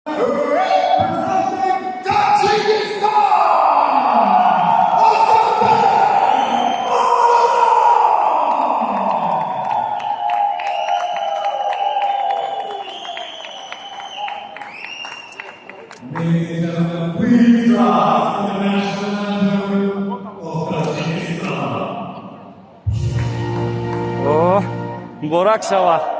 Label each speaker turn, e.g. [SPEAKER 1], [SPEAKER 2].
[SPEAKER 1] Representing Tajikistan, Ozodbek Omonov! Ladies and gentlemen, please rise for the national anthem of Tajikistan.
[SPEAKER 2] О, муборак шава.